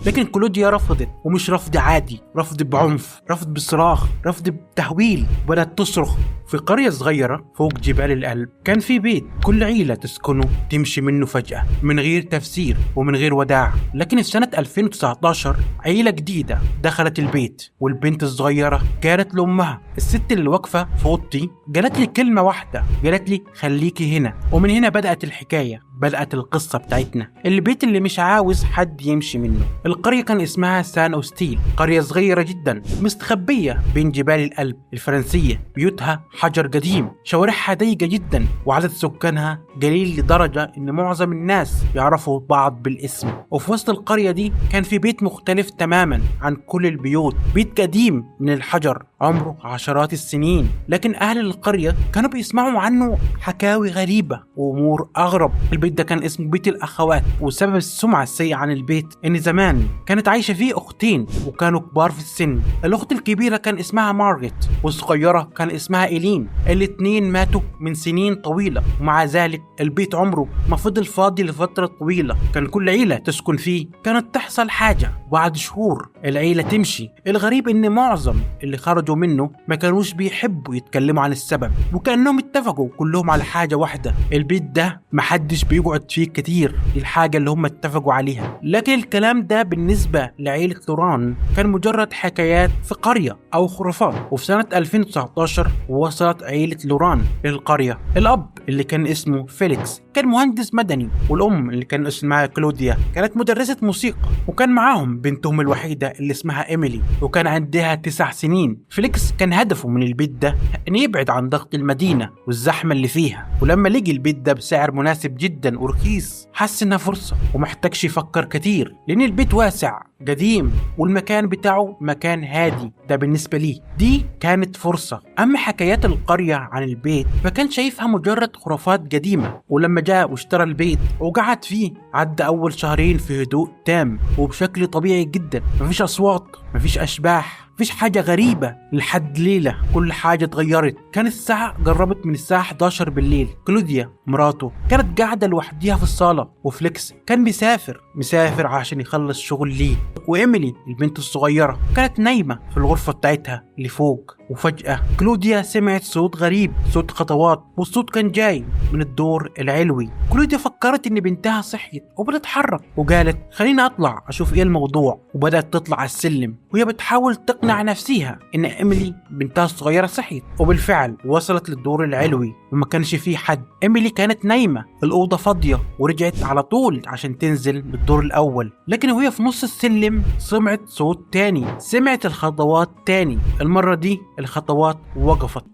لكن كلوديا رفضت، ومش رفض عادي، رفض بعنف، رفض بصراخ، رفض بتهويل. بدأت تصرخ. في قرية صغيرة فوق جبال الألب كان في بيت كل عيلة تسكنه تمشي منه فجأة من غير تفسير ومن غير وداع. لكن في سنة 2019 عيلة جديدة دخلت البيت، والبنت الصغيرة قالت لأمها، الست اللي واقفة في أوضتي قالت لي كلمة واحدة، قالت لي خليكي هنا. ومن هنا بدأت الحكاية، بدأت القصة بتاعتنا، البيت اللي مش عاوز حد يمشي منه. القرية كان اسمها سان أوستيل، قرية صغيرة جدا مستخبية بين جبال الألب الفرنسية، بيوتها حجر قديم، شوارعها ضيقة جدا، وعدد سكانها قليل لدرجة إن معظم الناس يعرفوا بعض بالاسم. وفي وسط القرية دي كان في بيت مختلف تماما عن كل البيوت، بيت قديم من الحجر عمره عشرات السنين، لكن أهل القرية كانوا بيسمعوا عنه حكاوي غريبة وأمور أغرب. البيت ده كان اسمه بيت الأخوات، وسبب السمعة السيئة عن البيت إن زمان كانت عايشة فيه أختين وكانوا كبار في السن. الأخت الكبيرة كان اسمها مارغريت، والصغيرة كان اسمها إيلين. الاتنين ماتوا من سنين طويلة، ومع ذلك البيت عمره ما فضل فاضي لفترة طويلة. كان كل عيلة تسكن فيه كانت تحصل حاجة، وبعد شهور العيلة تمشي. الغريب إن معظم اللي خرجوا منه ما كانوش بيحبوا يتكلموا عن السبب، وكأنهم اتفقوا كلهم على حاجة واحدة، البيت ده محدش بيقعد فيه كتير، دي الحاجة اللي هم اتفقوا عليها. لكن الكلام ده بالنسبة لعيلة لوران كان مجرد حكايات في قرية أو خرافات. وفي سنة 2019 وصلت عيلة لوران للقرية. الأب اللي كان اسمه فيليكس كان مهندس مدني، والأم اللي كان اسمها كلوديا كانت مدرسة موسيقى، وكان معاهم بنتهم الوحيدة اللي اسمها إيميلي، وكان عندها 9 سنين. فيليكس كان هدفه من البيت ده أن يبعد عن ضغط المدينة والزحمة اللي فيها، ولما لقي البيت ده بسعر مناسب جدا ورخيص حس إنها فرصة ومحتاجش يفكر كتير، لأن البيت واسع قديم والمكان بتاعه مكان هادي، ده بالنسبة ليه دي كانت فرصة. أما حكايات القرية عن البيت فكان شايفها مجرد خرافات قديمة. ولما جاء واشترى البيت وقعد فيه عدى أول شهرين في هدوء تام وبشكل طبيعي جدا، مفيش أصوات، مفيش أشباح، مفيش حاجة غريبة. لحد ليلة كل حاجة اتغيرت. كانت الساعة قربت من الساعة 11 بالليل. كلوديا مراته كانت قاعدة لوحديها في الصالة، وفليكس كان مسافر عشان يخلص شغل ليه، وإيميلي البنت الصغيرة كانت نايمة في الغرفة بتاعتها اللي فوق. وفجأة كلوديا سمعت صوت غريب، صوت خطوات، والصوت كان جاي من الدور العلوي. كلوديا فكرت إن بنتها صحيت وبتتحرك، وقالت خليني أطلع أشوف إيه الموضوع، وبدأت تطلع على السلم وهي بتحاول تقنع نفسها إن إيميلي بنتها الصغيرة صحيت. وبالفعل وصلت للدور العلوي وما كانش فيه حد، إيميلي كانت نايمة، الأوضة فاضية، ورجعت على طول عشان تنزل للدور الأول. لكن وهي في نص السلم سمعت صوت تاني، سمعت الخطوات تاني. المرة دي الخطوات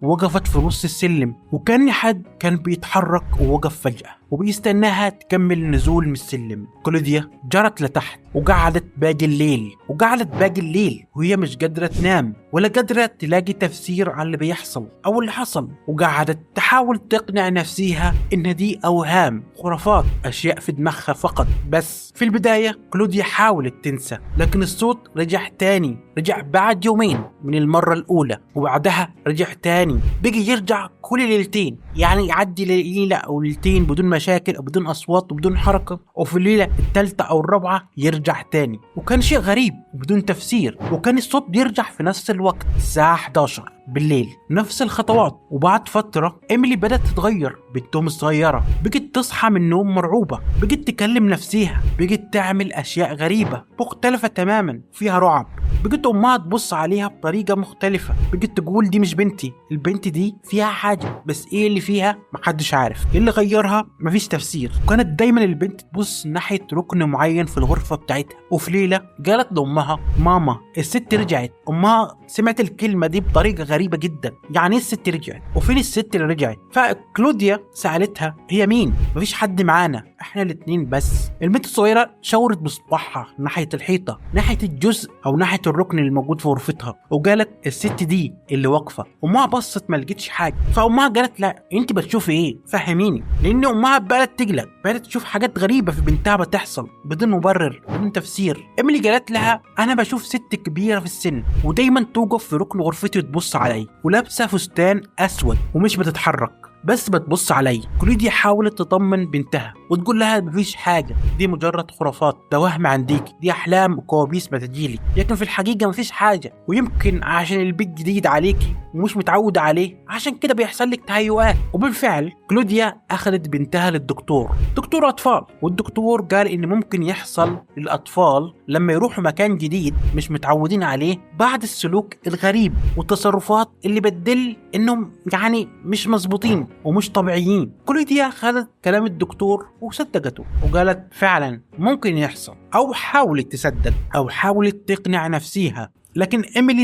وقفت في نص السلم، وكان حد كان بيتحرك ووقف فجأة وبيستناها تكمل نزول من السلم. كلوديا جرت لتحت وقعدت باقي الليل، وهي مش قادرة تنام ولا قادرة تلاقي تفسير على اللي بيحصل أو اللي حصل، وقعدت تحاول تقنع نفسها إن دي أوهام، خرافات، أشياء في دماغها فقط. بس في البداية كلوديا حاولت تنسى، لكن الصوت رجع تاني، رجع بعد يومين من المرة الأولى، وبعدها رجع تاني، بقي يرجع كل ليلتين، يعني يعدي ليلة أو ليلتين بدون مشاكل أو بدون أصوات وبدون حركة، وفي الليلة الثالثة أو الرابعة يرجع تاني. وكان شيء غريب وبدون تفسير، وكان الصوت بيرجع في نفس الوقت الساعة 11 بالليل، نفس الخطوات. وبعد فترة إيميلي بدأت تتغير، بنتهم الصغيرة بقت تصحى من النوم مرعوبة، بقت تكلم نفسيها، بقت تعمل أشياء غريبة مختلفة تماما فيها رعب، بقت أمها تبص عليها بطريقة مختلفة، بقت تقول دي مش بنتي، البنت دي فيها حاجة، بس إيه اللي فيها محدش عارف، إيه اللي غيرها مفيش تفسير. وكانت دايما البنت تبص ناحية ركن معين في الغرفة بتاعتها. وفي ليلة قالت لأمها ماما الست رجعت. أمها سمعت الكلمة دي بطريقة غريبة جدا، يعني ايه الست رجعت؟ وفين الست اللي رجعت؟ فكلوديا سألتها هي مين؟ مفيش حد معانا، احنا الاتنين بس. البنت الصغيرة شاورت بصباعها ناحية الحيطة، ناحية الجزء او ناحية الركن اللي موجود في غرفتها، وقالت الست دي اللي واقفة. امها بصت ما لقتش حاجة، فامها قالت لا انت بتشوفي ايه؟ فهميني. لان امها بدأت تقلق، بدأت تشوف حاجات غريبة في بنتها بتحصل بدون مبرر بدون تفسير. إيميلي قالت لها انا بشوف ست كبيرة في السن ودايما توقف في ركن غرفتي وتبص علي، ولابسة فستان اسود ومش بتتحرك. بس بتبص عليا. كلوديا حاولت تطمن بنتها وتقول لها مفيش حاجة، دي مجرد خرافات، ده وهم عنديك، دي احلام وكوابيس بتجيلك، لكن في الحقيقة مفيش حاجة، ويمكن عشان البيت جديد عليكي ومش متعوده عليه عشان كده بيحصل لك تهيؤات. وبالفعل كلوديا اخذت بنتها للدكتور، دكتور اطفال، والدكتور قال ان ممكن يحصل للاطفال لما يروحوا مكان جديد مش متعودين عليه بعض السلوك الغريب والتصرفات اللي بتدل انهم يعني مش مظبوطين ومش طبيعيين. كلوديا خدت كلام الدكتور وصدقته وقالت فعلا ممكن يحصل، او حاولت تصدق او حاولت تقنع نفسيها. لكن إيميلي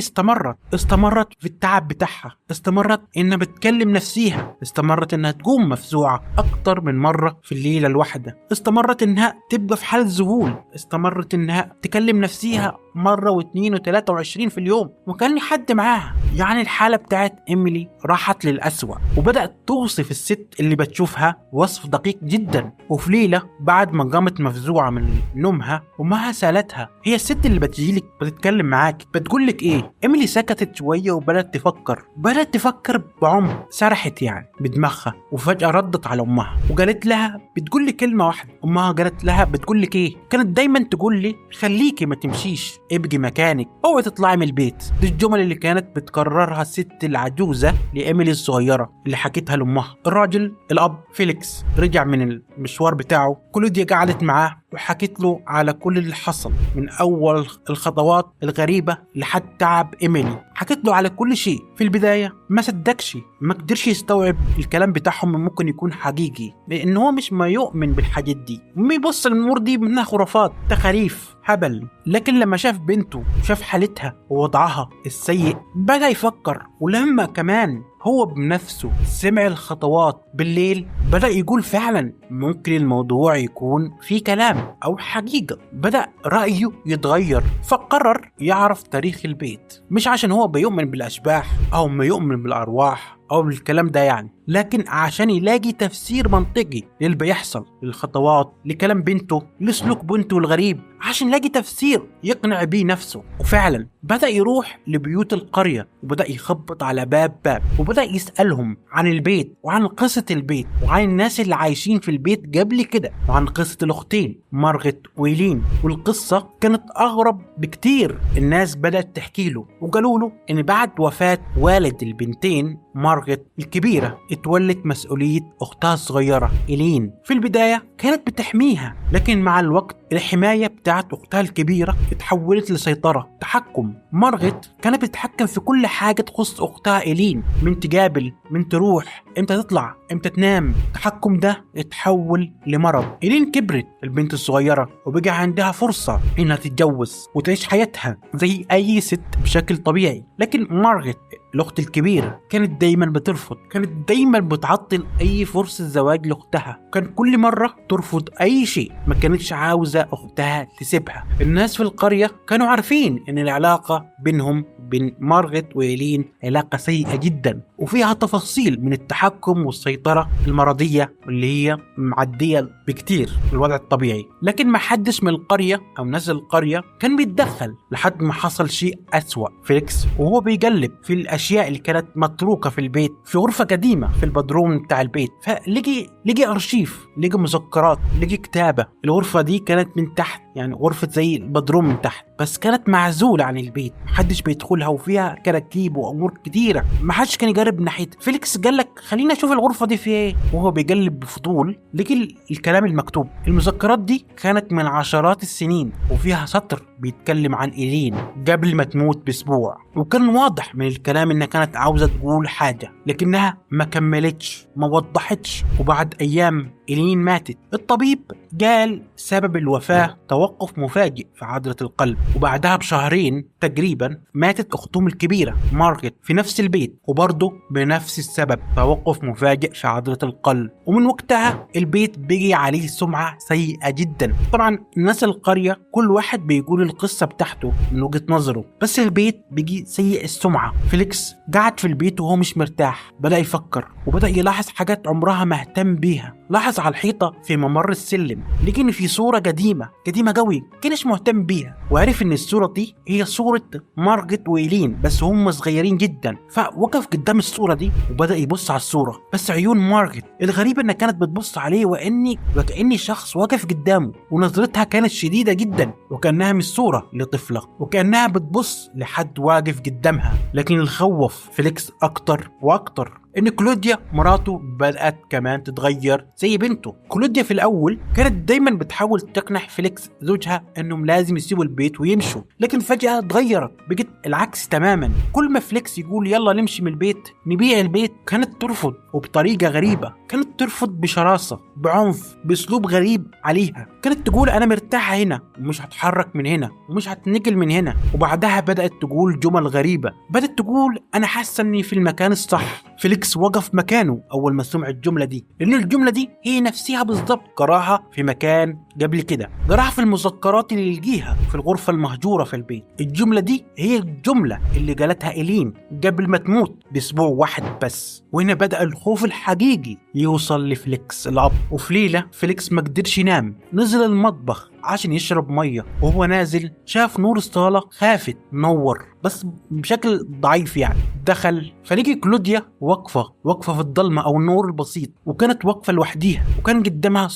استمرت في التعب بتاعها، استمرت إنها بتكلم نفسيها، استمرت إنها تقوم مفزوعة أكتر من مرة في الليلة الواحدة، استمرت إنها تبقى في حالة ذهول، استمرت إنها تكلم نفسيها مرة واثنين وثلاثة وعشرين في اليوم وكان حد معاها. يعني الحالة بتاعت إيميلي راحت للأسوأ، وبدأت توصف الست اللي بتشوفها وصف دقيق جدا. وفي ليلة بعد ما قامت مفزوعة من نومها أمها سألتها هي الست اللي بتجيلك بتتكلم معاك بتقولك إيه؟ إيميلي سكتت شوية وبدأت تفكر، بدأت تفكر بعمق، سرحت يعني بدماغها، وفجأة ردت على أمها وقالت لها بتقول لي كلمة واحدة. أمها قالت لها بتقول لك إيه؟ كانت دايما تقول لي خليكي ما تمشيش، ابقي مكانك، اوعي تطلعي من البيت. دي الجمل اللي كانت بتكررها الست العجوزة لإيميلي الصغيرة اللي حكيتها لأمها. الراجل الأب فيليكس رجع من المشوار بتاعه، كلوديا قعدت معاه وحكيت له على كل اللي حصل من أول الخطوات الغريبة لحد تعب إيميلي، حكيت له على كل شيء. في البداية ما صدقش، ما قدرش يستوعب الكلام بتاعهم ممكن يكون حقيقي، لأن هو مش ما يؤمن بالحاجات دي، بيبص الأمور دي منها خرافات، تخاريف، هبل. لكن لما شاف بنته وشاف حالتها ووضعها السيء بدأ يفكر، ولما كمان هو بنفسه سمع الخطوات بالليل بدأ يقول فعلا ممكن الموضوع يكون في كلام أو حقيقة. بدأ رأيه يتغير، فقرر يعرف تاريخ البيت، مش عشان هو بيؤمن بالأشباح أو ما يؤمن بالأرواح أو بالكلام ده يعني، لكن عشان يلاقي تفسير منطقي للي بيحصل، للخطوات، لكلام بنته، لسلوك بنته الغريب، عشان يلاقي تفسير يقنع بيه نفسه. وفعلا بدأ يروح لبيوت القرية وبدأ يخبط على باب باب، وبدأ يسألهم عن البيت وعن قصة البيت وعن الناس اللي عايشين في البيت قبل كده وعن قصة الأختين مارغت وإيلين. والقصة كانت أغرب بكتير. الناس بدأت تحكي له وقالوا له إن بعد وفاة والد البنتين مارغت الكبيرة اتولت مسؤولية أختها الصغيرة إيلين. في البداية كانت بتحميها، لكن مع الوقت الحماية بتاعت أختها الكبيرة اتحولت لسيطرة، تحكم. مارغت كانت بتتحكم في كل حاجة تخص أختها إيلين، من تقابل، من تروح، امتى تطلع، امتى تنام. التحكم ده اتحول لمرض. إيلين كبرت البنت الصغيرة وبقى عندها فرصة إنها تتجوز وتعيش حياتها زي أي ست بشكل طبيعي، لكن مارغت الأخت الكبيرة كانت دايما بترفض، كانت دايما بتعطل أي فرصة زواج لأختها، كان كل مرة ترفض أي شيء، ما كانتش عاوزة أختها تسيبها. الناس في القرية كانوا عارفين إن العلاقة بينهم بين مارغت وإيلين علاقة سيئة جدا، وفيها تفاصيل من التحكم والسيطرة المرضية اللي هي معدية بكتير الوضع الطبيعي، لكن ما حدش من القرية أو ناس القرية كان بيتدخل لحد ما حصل شيء أسوأ. فيليكس وهو بيقلب في الأشياء اللي كانت متروكة في البيت في غرفة قديمة في البدروم بتاع البيت، فلقي أرشيف، لقي مذكرات، لقي كتابة. الغرفة دي كانت من تحت، يعني غرفة زي البدروم من تحت، بس كانت معزولة عن البيت، محدش بيدخلها وفيها كراكيب وأمور كتيرة، محدش كان يجرب ناحيتها. فيليكس قال لك خلينا أشوف الغرفة دي فيها إيه، وهو بيقلب بفضول لقي الكلام المكتوب. المذكرات دي كانت من عشرات السنين وفيها سطر بيتكلم عن إيلين قبل ما تموت بأسبوع، وكان واضح من الكلام إنها كانت عاوزة تقول حاجة لكنها ما كملتش، ما وضحتش. وبعد أيام إيلين ماتت. الطبيب قال سبب الوفاة توقف مفاجئ في عضلة القلب. وبعدها بشهرين تقريبا ماتت أختهم الكبيرة مارغت في نفس البيت، وبرضه بنفس السبب، توقف مفاجئ في عضلة القلب. ومن وقتها البيت بقي عليه سمعة سيئة جدا. طبعا الناس القرية كل واحد بيقول القصة بتاعته من وجهة نظره، بس البيت بيجي سيء السمعة. فيليكس قعد في البيت وهو مش مرتاح، بدأ يفكر وبدأ يلاحظ حاجات عمرها ما اهتم بيها. لاحظ على الحيطة في ممر السلم لقي إن في صورة قديمة قديمة قوي كانش مهتم بيها، وعرف إن الصورة دي هي صورة مارجت وإيلين بس هم صغيرين جدا. فوقف قدام الصورة دي وبدأ يبص على الصورة، بس عيون مارجت الغريبة إنها كانت بتبص عليه وكأني شخص واقف قدامه، ونظرتها كانت شديدة جدا وكأنها مش صورة لطفلة، وكأنها بتبص لحد واقف قدامها. لكن اللي خوف فيليكس أكتر وأكتر إن كلوديا مراته بدأت كمان تتغير زي بنته. كلوديا في الأول كانت دايما بتحاول تقنع فيليكس زوجها إنهم لازم يسيبوا البيت ويمشوا، لكن فجأة اتغيرت، بقت العكس تماما. كل ما فيليكس يقول يلا نمشي من البيت، نبيع البيت، كانت ترفض، وبطريقة غريبة. كانت ترفض بشراسة، بعنف، بأسلوب غريب عليها. كانت تقول أنا مرتاحة هنا ومش هتحرك من هنا ومش هتنقل من هنا. وبعدها بدأت تقول جمل غريبة، بدأت تقول أنا حاسة إني في المكان الصح. فيليكس وقف مكانه أول ما سمع الجملة دي، لأن الجملة دي هي نفسها بالظبط قراها في مكان قبل كده، قراها في المذكرات اللي لقيها في الغرفة المهجورة في البيت. الجملة دي هي الجملة اللي قالتها إيلين قبل ما تموت بأسبوع واحد بس. وهنا بدأ الخوف الحقيقي يوصل لفليكس الأب. وفي ليلة فليكس ما قدرش ينام، نزل المطبخ عشان يشرب مية، وهو نازل شاف نور الصالة خافت نور بس بشكل ضعيف يعني. دخل فلقي كلوديا واقفة في الضلمة أو النور البسيط، وكانت واقفة لوحديها، وكان قدامها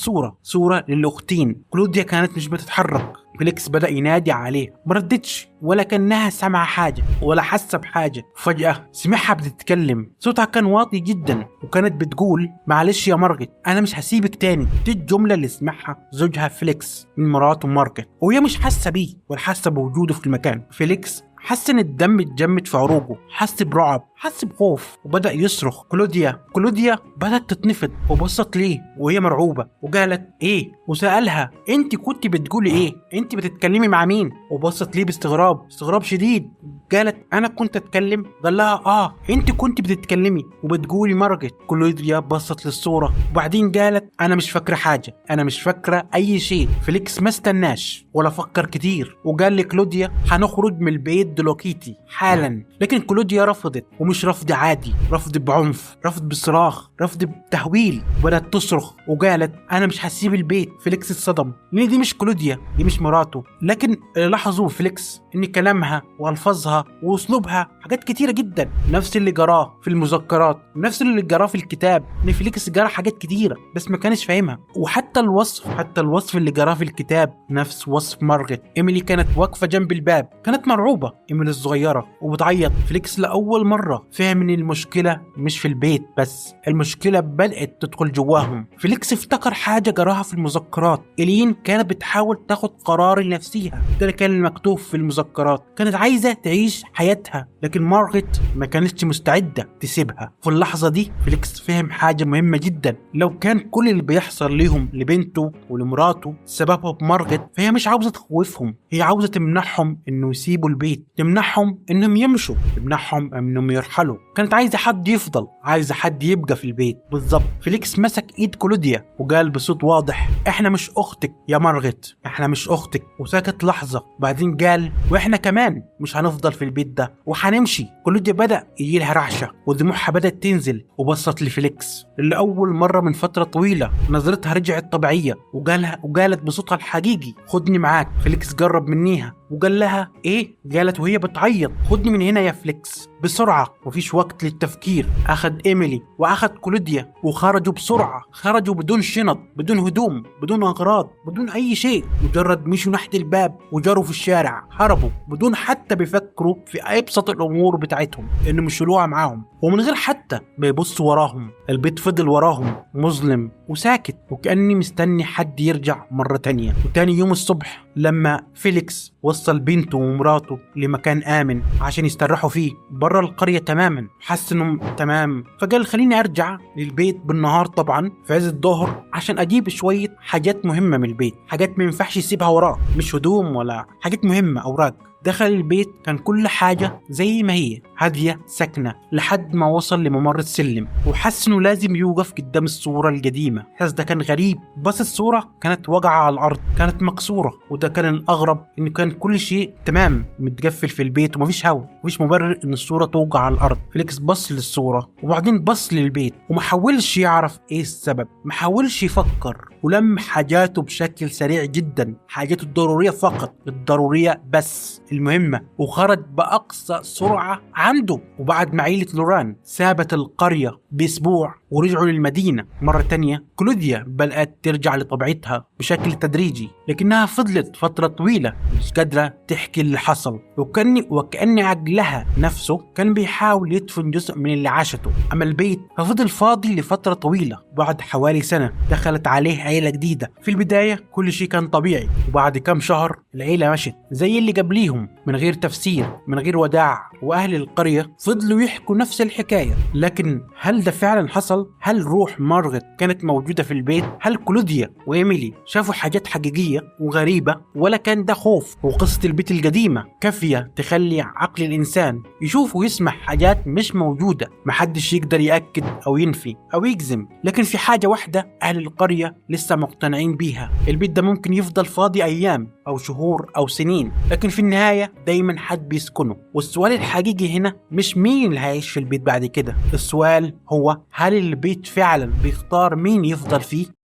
صورة للأختين. كلوديا كانت مش بتتحرك. فليكس بدأ ينادي عليه، مردتش ولا كأنها سمع حاجة ولا حاسة بحاجة. فجأة سمعها بتتكلم، صوتها كان واطي جدا، وكانت بتقول معلش يا مارجت أنا مش هسيبك تاني. دي الجملة اللي سمعها زوجها فليكس من مراته مارجت، وهي مش حاسة بيه ولا حاسة بوجوده في المكان. فليكس حس ان الدم اتجمد في عروقه، حس برعب، حس بخوف، وبدأ يصرخ كلوديا. كلوديا بدأت تتنفض وبصت ليه وهي مرعوبة وقالت ايه، وسألها انت كنت بتقولي ايه، انت بتتكلمي مع مين؟ وبصت ليه باستغراب، استغراب شديد. قالت انا كنت اتكلم؟ قال لها اه انت كنت بتتكلمي وبتقولي مارجت. كلوديا بصت للصورة وبعدين قالت انا مش فاكرة حاجة، انا مش فاكرة اي شيء. فليكس ما استناش ولا فكر كتير وقال لكلوديا هنخرج من البيت دلوقتي حالا. لكن كلوديا رفضت، ومش رفض عادي، رفض بعنف، رفض بصراخ، رفض بتهويل. وبدأت تصرخ وقالت انا مش هسيب البيت. فليكس اتصدم لان دي مش كلوديا، دي مش مراته. لكن لاحظوا فليكس ان كلامها والفاظها واسلوبها حاجات كتيرة جدا نفس اللي جراه في المذكرات، نفس اللي جراه في الكتاب. ان فليكس جرى حاجات كتيرة بس ما كانش فاهمها، وحتى الوصف، حتى الوصف اللي جراه في الكتاب نفس وصف مارجت. إيميلي كانت واقفة جنب الباب، كانت مرعوبه، إيميلي الصغيرة، وبتعيط. فليكس لاول مرة فهم ان المشكلة مش في البيت بس، المشكلة بدات تدخل جواهم. فليكس افتكر حاجة جراها في المذكرات، إلين كانت بتحاول تاخد قرار لنفسها، ده اللي كان المكتوب في المذكرات، كانت عايزه تعيش حياتها، لكن مارجت ما كانتش مستعدة تسيبها. في اللحظة دي فليكس فهم حاجة مهمة جدا، لو كان كل اللي بيحصل ليهم لبنته ولمراته سببه بمارجت، فهي مش عاوزه تخوفهم، هي عاوزه تمنعهم انه يسيبوا البيت، تمنعهم انهم يمشوا، تمنعهم انهم يرحلوا. كانت عايزه حد يفضل، عايزه حد يبقى في البيت. بالظبط فليكس مسك ايد كلوديا وقال بصوت واضح احنا مش اختك يا مارجت، احنا مش اختك. وسكت لحظة بعدين قال واحنا كمان مش هنفضل في البيت ده وهنمشي. كلوديا بدا يجيلها رعشه ودموعها بدات تنزل، وبصت لفليكس اللي اول مرة من فترة طويلة نظرتها رجعت طبيعية، وقالت بصوتها الحقيقي خدني معاك. فليكس قرب منيها وقال لها ايه؟ قالت وهي بتعيط خدني من هنا يا فليكس بسرعة، مفيش وقت للتفكير. اخد ايميلي واخد كلوديا وخرجوا بسرعة، خرجوا بدون شنط، بدون هدوم، بدون اغراض، بدون اي شيء، مجرد مشوا ناحية الباب وجروا في الشارع، هربوا بدون حتى بيفكروا في ابسط الامور بتاعتهم انهم يشيلوها معاهم، ومن غير حتى ما يبصوا وراهم. البيت فضل وراهم مظلم وساكت، وكأني مستني حد يرجع مرة تانية. وتاني يوم الصبح لما فيليكس وصل بنته ومراته لمكان آمن عشان يستريحوا فيه بره القرية تماما، حس انه تمام، فقال خليني ارجع للبيت بالنهار طبعا في عز الظهر عشان اجيب شوية حاجات مهمة من البيت، حاجات ما ينفعش يسيبها وراه، مش هدوم ولا حاجات مهمة، اوراق. دخل البيت كان كل حاجة زي ما هي، هادية ساكنة، لحد ما وصل لممر السلم وحس انه لازم يوقف قدام الصورة القديمة. الإحساس ده كان غريب، بس الصورة كانت واقعة على الأرض، كانت مكسورة. وده كان الأغرب، إنه كان كل شيء تمام متقفل في البيت ومفيش هوا، مفيش مبرر إن الصورة توقع على الأرض. فيليكس بص للصورة وبعدين بص للبيت وما حاولش يعرف إيه السبب، ما حاولش يفكر، ولم حاجاته بشكل سريع جدا، حاجاته الضرورية فقط، الضرورية بس المهمة، وخرج بأقصى سرعة عنده. وبعد ما عيلة لوران سابت القرية بأسبوع ورجعوا للمدينة مرة تانية، كلوديا بدأت ترجع لطبيعتها بشكل تدريجي، لكنها فضلت فترة طويلة مش قادرة تحكي اللي حصل، وكأن عقلها نفسه كان بيحاول يدفن جزء من اللي عاشته. أما البيت ففضل فاضي لفترة طويلة. بعد حوالي سنة دخلت عليه عيلة جديدة. في البداية كل شيء كان طبيعي، وبعد كام شهر العيلة مشت زي اللي قبليهم، من غير تفسير، من غير وداع، وأهل القرية فضلوا يحكوا نفس الحكاية. لكن هل ده فعلا حصل؟ هل روح مارغت كانت موجودة في البيت؟ هل كلوديا وإيميلي شافوا حاجات حقيقية وغريبة، ولا كان ده خوف؟ وقصة البيت القديمة كافية تخلي عقل الإنسان يشوف ويسمع حاجات مش موجودة، محدش يقدر يأكد أو ينفي أو يجزم. لكن في حاجة واحدة أهل القرية لسه مقتنعين بيها، البيت ده ممكن يفضل فاضي أيام أو شهور أو سنين، لكن في النهاية دايما حد بيسكنه. والسؤال الحقيقي هنا مش مين اللي هيعيش في البيت بعد كده، السؤال هو هل البيت فعلا بيختار مين يفضل فيه؟